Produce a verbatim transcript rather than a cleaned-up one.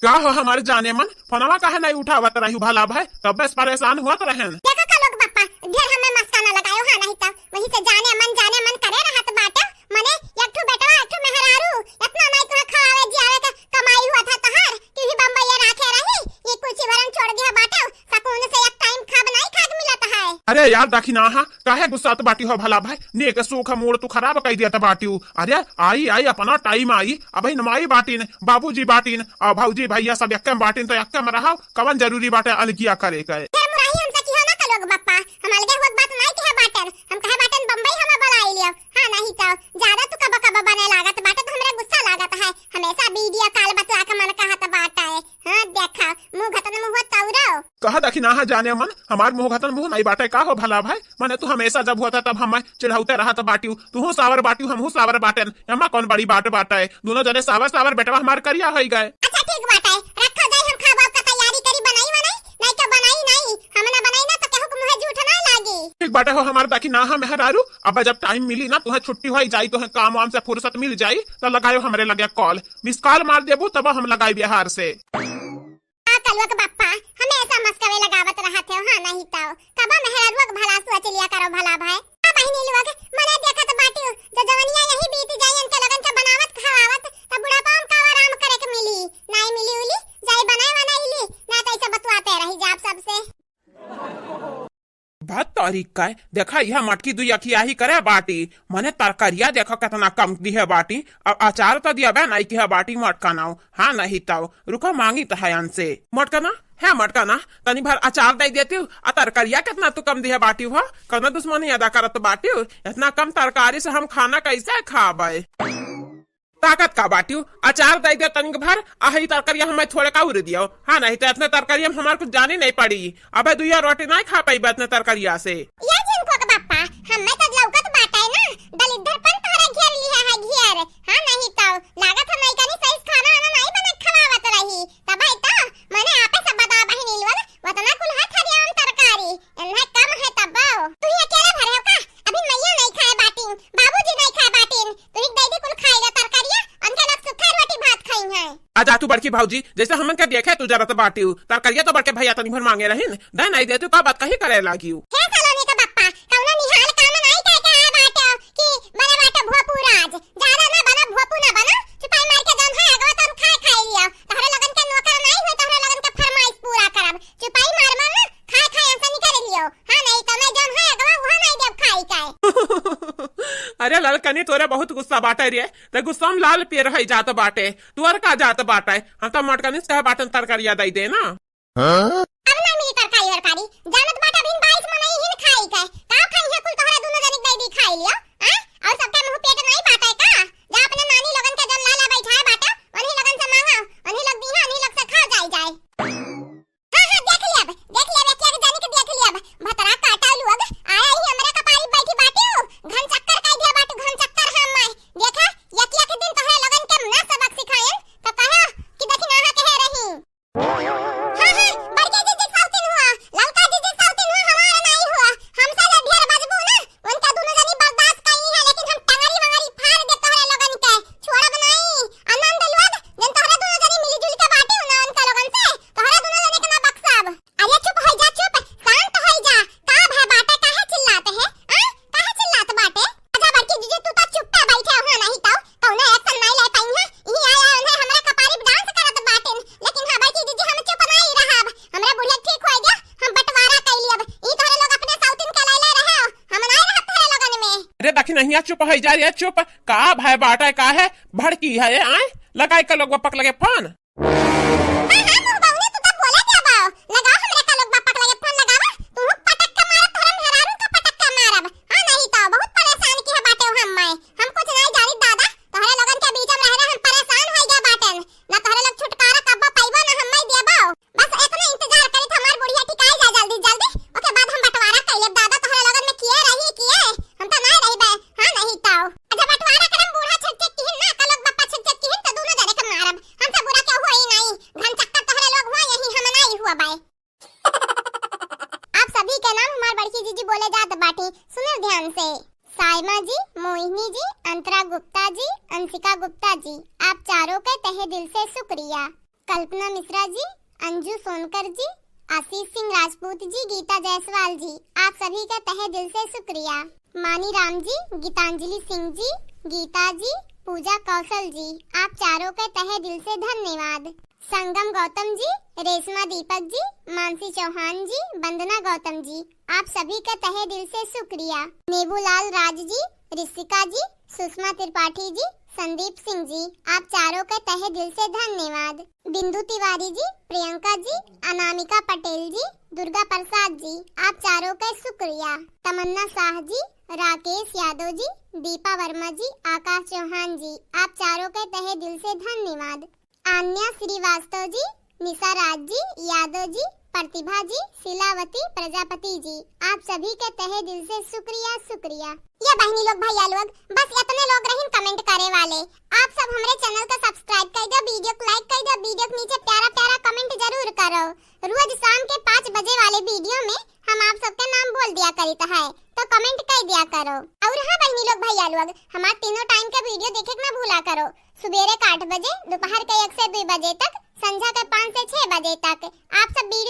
का हो हमार जाने मन, फोनवा काहे नहीं उठावत रही भला भाई? कब्बे से परेशान होत रहेन। देखा कलोग बप्पा, ढेर हमें मस्का ना लगायो, हाँ नहीं तो वही से जाने मन, जाने मन करे रहत बाटे। मने एक ठो बेटवा, एक ठो मेहरारू, इतना नहीं तुहे खवावे जियावे के कमाई हुआ था तहार, कि भी बम्बई राखे रही, ये कुछ भरन छोड़ दिया बाटे, सकून से एक टाइम खाब नहीं खाए के मिलत है। अरे यार दखिनाहा, काहे गुस्सात बाटी हो भला भाई? नेक सुख मूड तू खराब कई दियत बाटिउ। अरे आई आई, अपना टाइम आई। अबहिन माई बाटिन, बाबूजी बाटिन, और भौजी भैया सब एक्के में बाटिन, तो एक्के में रहो। कवन जरूरी बाटे अलगिया करे के? फिर मुराही हमसे किहो ना कलोग बप्पा, हम अलगे होत बात नहीं कहे बाटन। हम कहे बाटन बम्बई हमें बुलाई लियो। हाँ नहीं तो ज्यादा तू कब कब बने लागत बाटे तो हमरा गुस्सा लागत है। हमेशा वीडियो कॉल बतला के मन कहत बाटे। हाँ देखा, मुँह घतन मुँह तौरो। कहा दखिनाहा जाने मन, हमार मुँह घतन मुँह नहीं बाटे का हो भला भाई? मने तू हमेशा जब होता तब हम चिढ़ौते रहत बाटिउ। तूहू सावर बाटिउ, हमहू सावर बाटेन। एमा कौन बड़ी बात बाटे? दोनों जने सावर सावर, बेटवा हमार करिया होई गए। अच्छा ठीक बाटे, रखो जाई, हम खाबो का तैयारी करी, बनाई बनाई, नहीं तो बनाई नहीं, हम ना बनाई ना तो केहू के मुँहे झूठ ना लागी। ठीक बाटे हो हमार दखिनाहा मेहरारू, अब जब टाइम मिली ना तुहे छुट्टी होई जाई, तुहे काम वाम से फुर्सत मिल जाई, तो लगायो हमरे लगे कॉल, मिस कॉल मार देबू तब हम लगाई बिहार से। आ कलुआ के बप्पा, हमेशा मस्कवे लगावत रहत हो, हाँ नहीं तो कबो मेहरारुआ के भला सोच लिया करो भला भाई। आ बहिनी लोग, मने देखत बाटिउ, जो जवनिया यही बीत जाई, इनके लोगन के बनावत खवावत, तब बुढ़ापा में का आराम करे के मिली? नाई मिली उली, जाई बनाए बनाई ली, ना तो ऐसे बतुआते रही जाब सबसे। बात तोरी का, देखा यह मटकी दुई अखियाही करे बाटी, मने तरकरिया देखो कितना कम दिहे बाटी, और अचार तो दिया बे नहीं किहे बाटी मटका नाउ। हाँ नहीं तो रुको मांगी तो है अनसे। मटका ना, है मटका ना, तनी भर अचार दे देती हूँ, आ तरकरिया कितना तू कम दिहे बाटी हो, कौनो दुश्मनी अदा करत बाटी हो, इतना कम तरकारी से हम खाना कैसे खाबे? ताकत का बाटिउ, अचार दे दे तनिक भर, आ हई तरकरिया हमें थोड़े का उरे दियो। हाँ नहीं तो इतने तरकरिया में हमार कुछ जानी नहीं पड़ी। अबे दुइया रोटी नहीं खा पाई इतने तरकरिया से। ये जिनको के बप्पा, हमें तो लौकत बाटे ना, दलिद्दरपन तोहरे घेर लिया है घेर। हाँ नहीं तो लागत है नहीं कनी सही से खाना आना नहीं बना खवावत रही। तब है तो मने आपे सब बता बहिनी लोग, वतना कुल है थरिया में तरकारी, इन्हें कम है तब। तू ही अकेले भरे हो का? अभी मैया नहीं खाए बाटी, बाबूजी नहीं खाए बाटी, तू ही दे दे कुल खाए ला तरकारिया, उनके लोग सूखा रोटी भात खाई हैं। आ जा तू बड़की भौजी, जैसे हमन के देखे तू जरत बाटिउ, तरकारिया तो बड़के भैया तनी भर मांगे रहिन, दे नहीं दे तू का बात कही करे लागिउ। हे सलोनी के बप्पा, कौनो निहाल काम नहीं कह के आए बाटे कि बने बाटे भोपू राज, ज्यादा ना बना भोपू ना बना, चुपाई मार के जौन है अगवा तौन खाए खाए लियो, तोहरे लोगन के नौकर नहीं होई, तोहरे लोगन के फरमाइश पूरा करब, चुपाई मार मार ना खाए खाए ऐसा निकल लियो। हाँ नहीं तो मैं जौन है अगवा वहाँ नहीं देब खाई के। अरे ललकनी तोरे बहुत गुस्सा बाटे रे, ते गुस्सा में लाल पियर है जात बाटे, तू और का जात बाटे, हम तो मटकनिस कहे बाटन तरकारिया दे दे ना। हाँ? अब ना मिली तरकारी वरकारी, जानत बाटे बिन बाईस मनई हिन खाई के, का खाई है कुल तोहरे दोनों जनी दे दी खाई लियो, हाँ? और सबके मुंह पेट नहीं बाटे का? जा अपने नानी लोगन के जौन लाला बैठाए बाटे, उन्हीं लोगन से मांगा, उन्हीं लोग दीहा, उन्हीं लोग से खा जाई जाए। हाँ, हाँ, देख लियब, देख लियब, एक, एक जनी के देख लियब। भतरा काटा लोग, आया ही हमरे कपारी बैठी बाटिउ, घन चक्कर कह दिया बाटू, घन चक्कर हम मैं। देखा, एक, एक दिन तोहरे लोगन के ना सबक सिखाएन, तो कहा कि देखी ना कहे रही। हाँ, हाँ, बड़के जीजी सौतीन हुआ, ललका जीजी सौतीन हुआ, हमारे नहीं हुआ। हमसे जे ढेर बजबू ना, उनका दोनों जनी बर्दाश्त कई है, लेकिन हम टंगरी मंगरी फाड़ दे तोहरे लोगन के, छोड़ब नहीं। आनंद लोग, जन तोहरे दोनों जनी मिली जुल के बाटी हो ना उनका लोगन से, तोहरे दोनों जनी के ना बख्शब। अरे चुप हो जा, चुप, शांत हो जा। का भय बाटे, काहे चिल्लाते हैं? आ? काहे चिल्लात बाटे? आजा बड़की जीजी, तू तो चुप्पे बैठे हो, नहीं तो कौनो action नहीं ले पाई है। इही आया उन्हें हमरा कपारी पे dance करत बाटेन, लेकिन हाँ बड़की जीजी, हम चुप नहीं रहब। हमरा बुढ़िया ठीक होई गया, हम बंटवारा कर लियब। ई तोहरे लोग अपने सौतीन के लैले रहे हो, हम नहीं रहब तोहरे लोगन में। अरे दखिनहिया चुप हो जा रे, चुप। का भय बाटे, काहे भड़की है, आए? लगाई का लोग पक लगे फोन। हाँ, हाँ, मुंह बौनी, तू तो बोले क्या बा? लगाओ हमरे का लोग बापक लगे फोन लगावा, तू पटक के मारब, तोहरे मेहरारू का पटक के मारब। हाँ, नहीं तो बहुत परेशान की है बाटे हम मैं। हम कुछ नहीं जानी दादा, तोहरे लोगन के बीच में रह रहे हम परेशान हो गया बाटेन। ना तोहरे लोग छुटकारा कब्बो पाइबो ना हम मैं देबो। बस इतने इंतजार करी तो हमार बुढ़िया टिकाई जा जल्दी जल्दी, ओके बाद हम बंटवारा कर लेब दादा, तोहरे लोगन में किए रही किए, हम तो ना रही बे। हाँ, नहीं तो। अच्छा, बंटवारा करम, बूढ़ा छटछट किहिन ना, कलोग बप्पा छटछट किहिन, तो दोनों जने के मारब। हमसे बुरा केहू होई नहीं। घन चक्कर तोहरे लोग हुआ, यही हम नहीं हुआ बाय। आप सभी के नाम हमार बड़की जीजी बोले जात बाटी, सुनो ध्यान से। साइमा जी, मोहिनी जी, अंतरा गुप्ता जी, अंशिका गुप्ता जी, आप चारों के तहे दिल से शुक्रिया। कल्पना मिश्रा जी, अंजू सोनकर जी, आशीष सिंह राजपूत जी, गीता जायसवाल जी, आप सभी का तहे दिल से शुक्रिया। मानी राम जी, गीतांजलि सिंह जी, गीता जी, पूजा कौशल जी, आप चारों के तहे दिल से धन्यवाद। संगम गौतम जी, रेशमा दीपक जी, मानसी चौहान जी, वंदना गौतम जी, आप सभी के तहे दिल से शुक्रिया। नेबूलाल राज जी, ऋषिका जी, सुषमा त्रिपाठी जी, संदीप सिंह जी, आप चारों के तहे दिल से धन्यवाद। बिंदु तिवारी जी, प्रियंका जी, अनामिका पटेल जी, दुर्गा प्रसाद जी, आप चारों के शुक्रिया। तमन्ना शाह जी, राकेश यादव जी, दीपा वर्मा जी, आकाश चौहान जी, आप चारों के तहे दिल से धन्यवाद। आन्या श्रीवास्तव जी, निशा राज जी, यादव जी, प्रतिभा जी, शीलावती प्रजापति जी, आप सभी के तहे दिल से शुक्रिया, शुक्रिया। या बहनी लोग, भैया लोग, बस इतने लोग रहिन comment करे वाले। आप सब हमरे channel का subscribe कर दो, video को like कर दो, video के नीचे प्यारा प्यारा comment जरूर करो। रोज शाम के पाँच बजे वाले video में हम आप सबके नाम बोल दिया करित है, तो comment कर दिया करो। और हाँ बहनी लोग, भैया लोग, हमार तीनों time के video देखे के ना भूला करो। सुबेरे के आठ बजे, दोपहर के एक से दुई बजे तक, संझा के पाँच से छह बजे तक। आप सब video